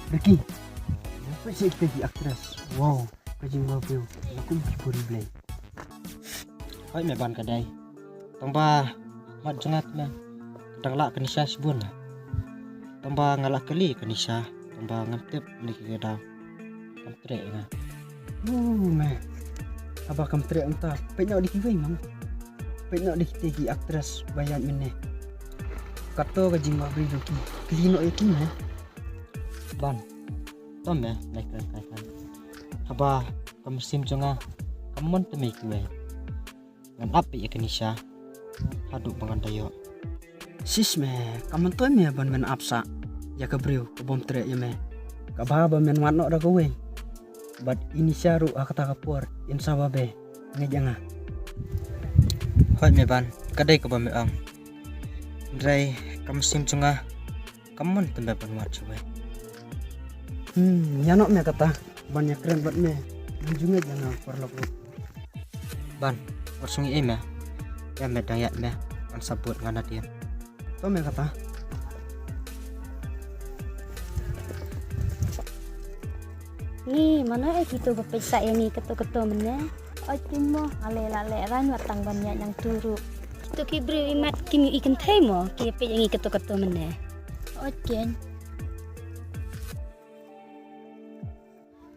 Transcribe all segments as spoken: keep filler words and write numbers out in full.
Ricky. Peit sha kita ki actress. Wow, ka jingma briew. La kum ki puri Blei. Hoi me Ban, ka dei. Tang ba mat jong nga te me, ka dang lah ka nisha shibun. Tang ba nga la kylli ka nisha, tang ba ngam tip ne ki ka daw. Kam treh nga. Uh, me. Haba kam treh mynta, peit noh da kiwei mo. Peit noh da kita ki actress ba ïaid mynne. Kato ka jingma briew jong ki. Kylli noh ïa ki mo. Ban. To me, lai kren kai kan. Haba ka mynsiem jong nga kam mon te me kiwei. Ngan ap ïa ka nisha haduh ba ngan da ïoh. Sis me, kam myntoi me ban men ap sah ïa ka briew ka bym treh ïa me. Kaba ba men wad noh da kawei. Bad i nisha ruh ha kata ka por in sa ba be ngeit ïa nga. Hoi me Ban, ka dei kaba me ong. Hynrei ka mynsiem jong nga kam mon te me ban wad shuh wei. Hmm, ïa noh me kata ban ïa kren bad me. Ngan ju ngeit ïa nga paralok ruh. Ban, wat sngew ei me. Ïa me dang ïaid me, ngan sa bud ngan nadien. To me kata. Ngi, mano ei kito ba peit sah ïa ngi kato kato mynne? Oi, kim mo, ale la leh rang wat tang ban ïaid nangtu ruh. Kito ki briew imat kim ïohi kynthei mo, ki peit ïa ngi kato kato mynne. Oi, ken.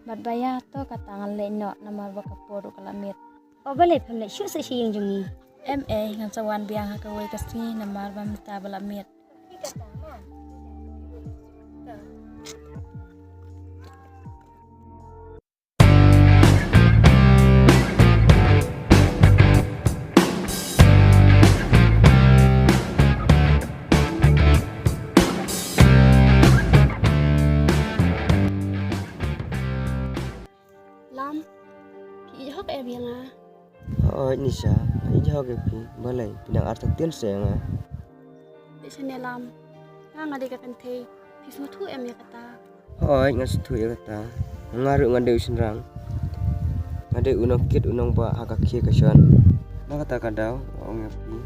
Bad ba ïa to kata ngan leit noh namar ba ka por ruh ka la miet. O balei phim leit shuh sa sha ïing jong ngi? Em ei, ngan sa wan biang ha kawei ka sngi namar ba mynta ba la miet. Lam, phi ïeit hok em ïa nga? Hooid Nisha, nga ïeit hok ïa phi. Balei, phi dang artatien sa ïa nga? Te shane Lam, nga nga dei ka kynthei, phi sngewthuh em ïa kata? Hooid, nga sngewthuh ïa kata. Nga ruh nga dei u shynrang. Nga dei u nongkit u nongbah ha ka khie ka shon. Na kata ka daw nga ong ïa phi,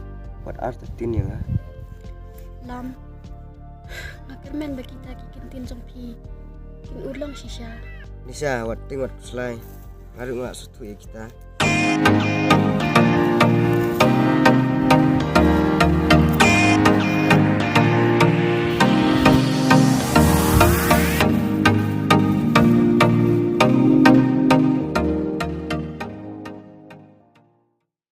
wat artatien ïa nga. Lam, nga kyrmen ba kita ki ktien jong phi kin urlong shisha. Nisha, wat tieng wat khuslai. Nga ruh nga sngewthuh ïa kita.